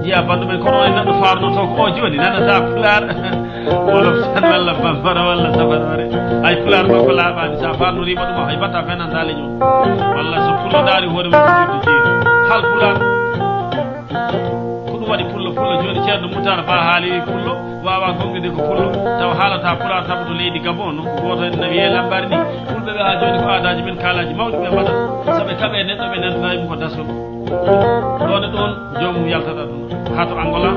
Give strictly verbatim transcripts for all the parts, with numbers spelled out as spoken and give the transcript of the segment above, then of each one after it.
Jiya bandu men kono en neɗɗo farnoto ko o joni nanata pulaar wolof tan walla bambara walla sabarore. Ay pulaar makko laaɓaani, sa farnoriima ɗum hay batta fenanta leñol. Walla so pullo daari hoore mum ko ɗum jeeri. Hal pulaar. Ko ɗum waɗi pullo, pullo joni ceerno Mutara Ba haali pullo. Wawa gonɗinde ko pullo, taw haalata pulaar sabu to leydi Gabon, nokku gooto en no wiyee Lambaréné. Fulɓe ɓe haa jooni ko aadaaji men, kaalaaji mawɗi ɓe mbaɗata, so ɓe kaɓe neɗɗo ɓe nantana ɗum ko daso. Ɗoon e ɗoon joomum yaltata ɗum haa to Angola.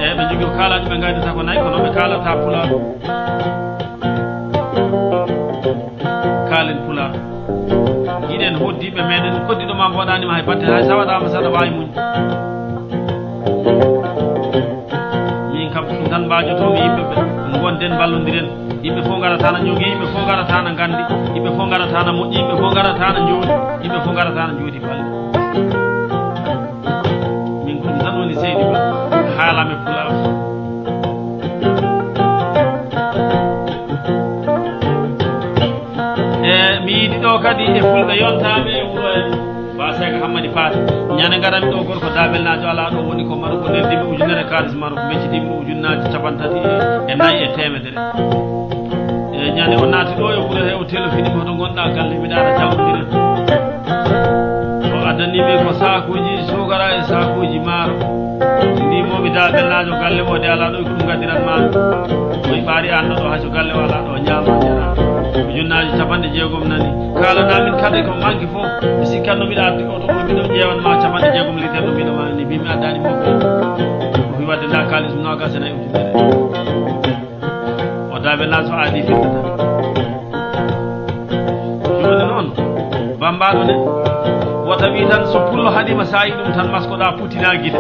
E ɓe njogii ko kaalaaji ɓe ngaynata ko nayi, kono ɓe kaalata pulaar. Kaalen pulaar. Jiɗen hoɗdiiɓe meɗen, koddiɗo ma mboɗaani ma hay batte, hay sa waɗaama saɗa waawi muñ. Min kam ɗum tan mbaajotoomi yimɓe ɓe. Ngonden mballondiren. Yimɓe fof ngarata na ñogi, yimɓe fof ngarata na nganndi, yimɓe fof ngarata na moƴƴi, yimɓe fof ngarata na njoodi, yimɓe fof ngarata na njoodi balle. Min ko ɗum tan woni seydi ba, haalame pulaar. E mi yiɗi ɗo kadi e fulɓe yontaaɓe e wuro en. Ba Seeka Hammadi Paate. Ñande ngarami ɗo gorko Dabel Naajo alaa ɗo woni ko maro ko neldimi ujunere kaalis maro ko mecciɗimi ɗum ujunnaaji capantati e nayi e teemedere. E ñande o naati ɗo e wuro he o telefini mo to ngonɗa galle mbiɗa ara jawdire. O addani min ko saakuuji suukara e saakuuji maaro. Mbimomi Dabel Naajo galle o de alaa ɗo e ko ɗum gaddiran maaro. O yiɓaari an ɗo hajo galle o alaa ɗo ñaama ñana. Ujunnaaji capanɗe jeegom nani. Kaalana min kadi ko manque fof. Mi sikkanno mbiɗa addi oto oto mbiɗo ƴeewan ma capanɗe jeegom litre no mbiɗo ma ni mbimi addani fof. O wi wadde nda kaalis nogas e nayi ujunere. O Dabel Naajo aadi firde tan. Joni noon bambaɗo ne wota wi tan so pullo haɗima sa yi ɗum tan maskoɗa putina gide.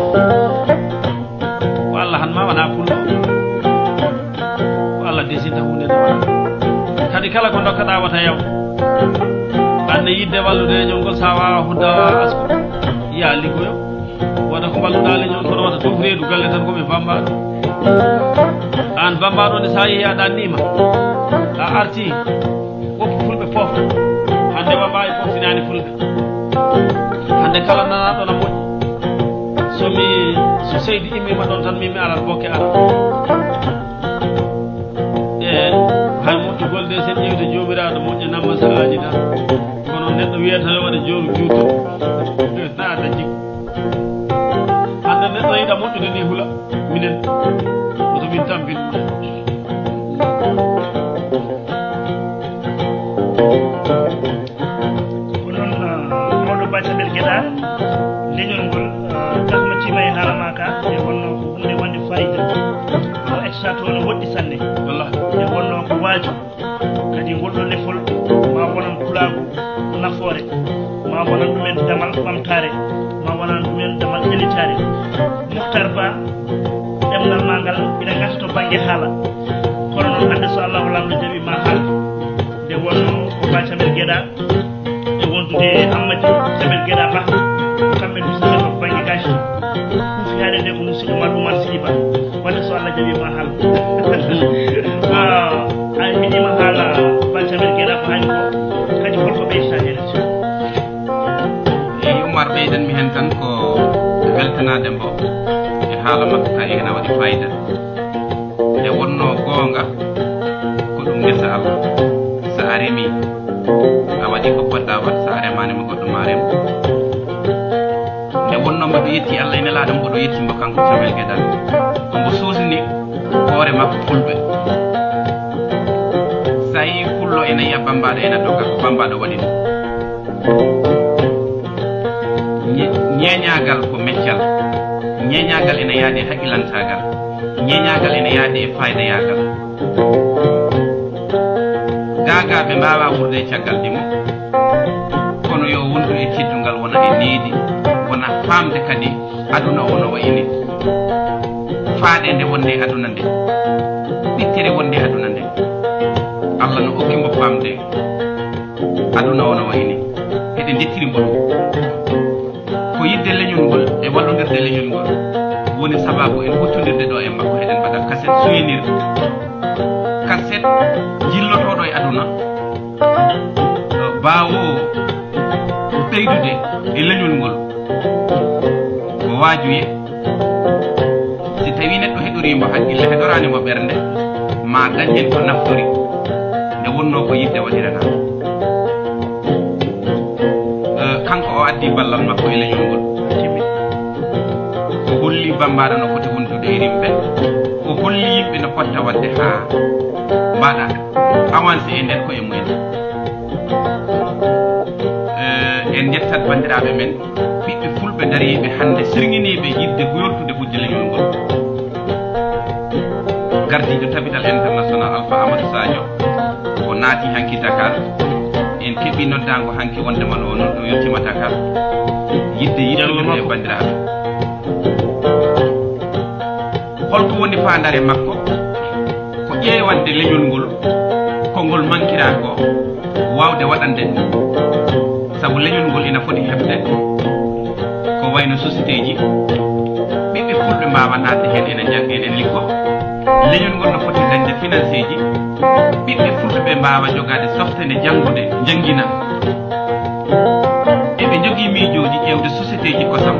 Ko Allah han ma wona pullo. Ko Allah desinta hunde no waɗa. Kadi kala ko dokkaɗa wata yaw. Anne yidde wallude e jongol sa wawa hudda wawa asko. Ya liggoyo. Wata ko walluɗa leñol kono wata tuf reedu galle tan komi bambaɗo. An bambaɗo nde sa yehi a ɗannima. A arti. Woppu fulɓe pofta. Hande wa mbawi poftinani fulɓe. Hande kala nanaɗo na moƴƴi. So mi so seydi immima ɗon tan min mi arat bokke ara. E hay moƴƴugol de sen ƴewde jomiraɗo moƴƴa namma sa aji tan. Kono neɗɗo wiyata yo waɗa jooru juuto. Naata jikku. Hande neɗɗo yiɗa moƴƴude ni hula. Minen. Oto min tampin. Ko noon, ah, mawɗo Ba Cabel Geɗa, leñol ngol, ah, takmatima e haala ma ka, e wonno ko hunde wonde fayida. Ko extra to no woɗɗi sanne. Wallah. E wonno ko waaju. Kadi ngol ɗo lefol ma wonan pulaagu nafoore, ma wonan ɗumen damal ɓamtaare, ma wonan ɗumen damal ɓelitaare. Muktar Ba, ɗemngal ma ngal ina ngasa to bannge haala. Kono noon hannde so Allahu Laamɗo jaɓi ma haal. Nde wonno ko Ba Cabel Geɗa e wondude e Hammadi Cabel Geɗa Ba. Kamɓe ɗum so ɓe to bannge gaasi. Kuufi haade nde ko musidɗo ma Oumar Sidiba. Walla so Allah jaɓi ma haal. Ah, ay miɗima haala Ba Cabel Geɗa ko haali ko. Kadi holko ɓeydata heen? Eyi, Oumar, ɓeydanmi heen tan ko weltanaade mbo e haala makko ka ena waɗi fayida. Nde wonno goonga, ko ɗum ngesa Allah. So a remi, a waɗi ko poɗɗa waɗ, so a remaani mo goɗɗo ma rem. Nde wonno mboɗo yetti Allah e Nelaaɗo, mboɗo yetti mbo kanko Cabel Geɗa. Ko mbo suusni hoore makko fulɓe. So a yii pullo ena yiya bambaɗo ena dogga, ko bambaɗo waɗi ɗum. Ñe-, ñeeñaagal ko meccal. Ñeeñaagal ena yaadi e haqqilantaagal. Ñeeñaagal ena yaadi e faaydayaagal. Gaagaaɓe mbaawaa wuurde e caggal ɗimo, kono yo wondu e teddungal, wona e needi, wona faamde kadi aduna o no wayi ni. Faaɗeende wonde e aduna nde, ɓittere wonde e aduna nde, Allah no okki mbo faamde aduna o no wayi ni. Eɗen njettiri mbo ɗum. Ko yiɗde leñol ngol e wallondirde leñol ngol woni sababu en huccondirde ɗo e makko, eɗen mbaɗa kaset souvenir, kaset jillotooɗo e aduna, baawo ɓeydude e leñol ngol. Ko Waajuye, si tawii neɗɗo heɗorii mo haqqille, heɗoraani mo ɓernde, ma dañ heen ko naftori, nde wonnoo ko yiɗde waɗirana. Eh, kanko o addi ballal makko e leñol ngol. O holli Bambaɗo no foti wondude e rimɓe. O holli yimɓe no potta waɗde haa mbaɗa avancé e nder koye mumen. Eh, en njettat banndiraaɓe men, ɓiɓɓe fulɓe dariiɓe hannde sirŋiniiɓe yiɗde yoltude hujja leñol ngol. Gardiiɗo Tabital International Alpha Amadou Sadio, o naati hanki Dakar. En keɓi noddaango hanki wonde man o noon o yottima Dakar. Yiɗde yiɗde e banndiraaɓe. Holko woni faandaare makko? Ko ƴeewande leñol ngol, ko ngol mankiraa ko, waawde waɗande ɗum. Sabu leñol ngol ina foti heɓde ko wayno société ji, ɓiɓɓe fulɓe mbaawa naatde heen ene njang-, ene liggoo. Leñol ngol no foti dañde financé ji, ɓiɓɓe fulɓe ɓe mbaawa jogaade softe nde janngude, njanngina. Eɓe njogii miijooji ƴeewde société ji kosam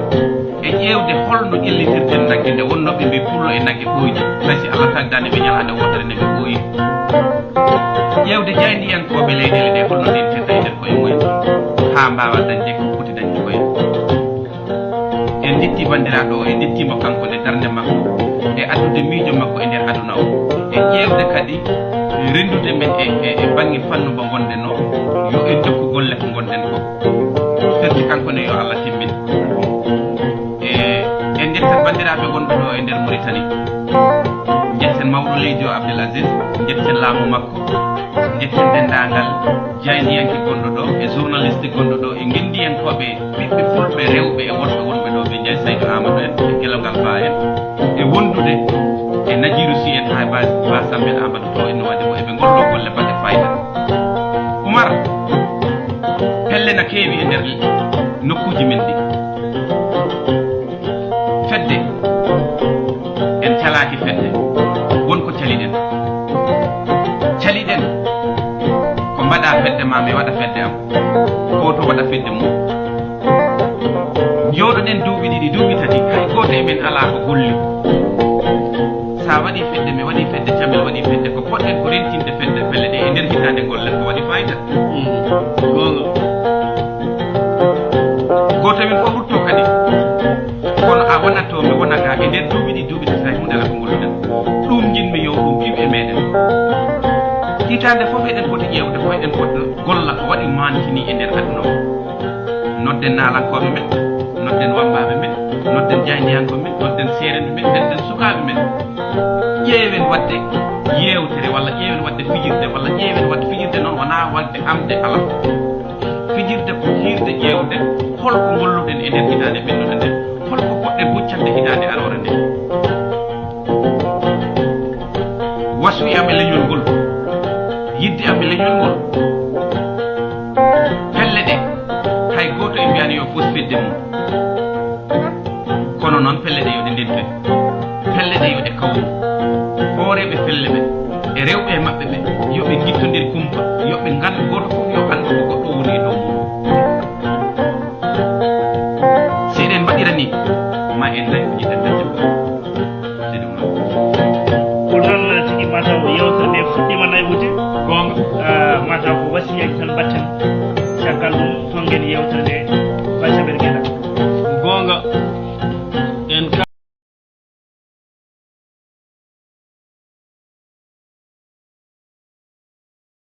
e ƴeewde hol no ƴellitirten nagge, nde wonnoo ɓe mbii pullo e nagge ɓooyde, hay si Allah tagdaani ɓe ñalaande wootere nde ɓe ɓooyi. Ƴeewde jaayndiyankooɓe leyɗeele ɗe hol no ndentirta e nder koye mumen, haa mbaawa dañde ko poti dañde koye. En njetti banndiraaɗo o, en njettiima kanko nde darnde makko e addude miijo makko e nder aduna o, e ƴeewde kadi renndude men e, e, e baŋŋe fannu mo ngonɗen o, yo en jokku golle ko ngonɗen ko. Firti kanko ne yo Allah timmin. E, en njettat banndiraaɓe wonɓe ɗo e nder Mauritanie. Njetten mawɗo leydi o Abdel Aziz, njetten laamu makko, njetten denndaangal jaayndiyanke gonɗo ɗo e journaliste gonɗo ɗo e ngenndiyankooɓe ɓiɓɓe fulɓe rewɓe e worɓe wonɓe ɗo, ɓe Njaay Saydu Amadou en e Gelongal Ba en, e wondude e Najiru Si en haa Ba, Ba Samben Amadou to en no waɗi mo eɓe ngollo golle baɗɗe fayda. Umar, pelle na keewi e nder nokkuuji men ɗi. Fedde, en calaaki fedde, won ko caliɗen. Caliɗen ko mbaɗa fedde ma, mi waɗa fedde am, gooto waɗa fedde mum. Njooɗoɗen duuɓi ɗiɗi, duuɓi tati, hay gooto e men alaa ko golli. Sa waɗi fedde, mi waɗi fedde, Camel waɗi fedde, ko poɗɗen ko rentinde fedde, pelle ɗe e nder hitaande ngollen ko waɗi fayida. Mm. Goonga. Gooto e men fof rutto kadi. Kono a wonatto, mi wonata, e nder duuɓi ɗi, duuɓi tati, hay huunde alaa ko ngolluɗen. Ɗum njiɗmi yo ɗum iw e meɗen. Hitaande fof eɗen poti ƴeewde ko eɗen poti golla ko waɗi maantini e nder aduna o. Nodden naalankooɓe men, nodden wambaaɓe men, nodden jaayndiyankooɓe men, nodden seerenɓe men, nodden sukaaɓe men. Ƴeewen waɗde yeewtere walla ƴeewen waɗde fijirde walla ƴeewen waɗde fijirde noon wonaa waɗde amde alaa. Fijirde ko hiirde ƴeewde hol ko ngolluɗen e nder hitaande ɓennuɗe nde, hol ko poɗɗen huccande hitaande aroore nde. Wasuya am e leñol ngol, yidde am e leñol ngol. Pelle ɗe, hay gooto e mbiyaani yo fos fedde mum. Kono noon pelle ɗe yo ɗe ndentoy. Pelle ɗe yo ɗe kawru. Hooreeɓe pelle ɓe e rewɓe e maɓɓe ɓe, yo ɓe ngittondir kumpa, yo ɓe ngandu gooto fof yo anndu ko goɗɗo woni e dow mum. Si eɗen mbaɗira ni, ma en dañ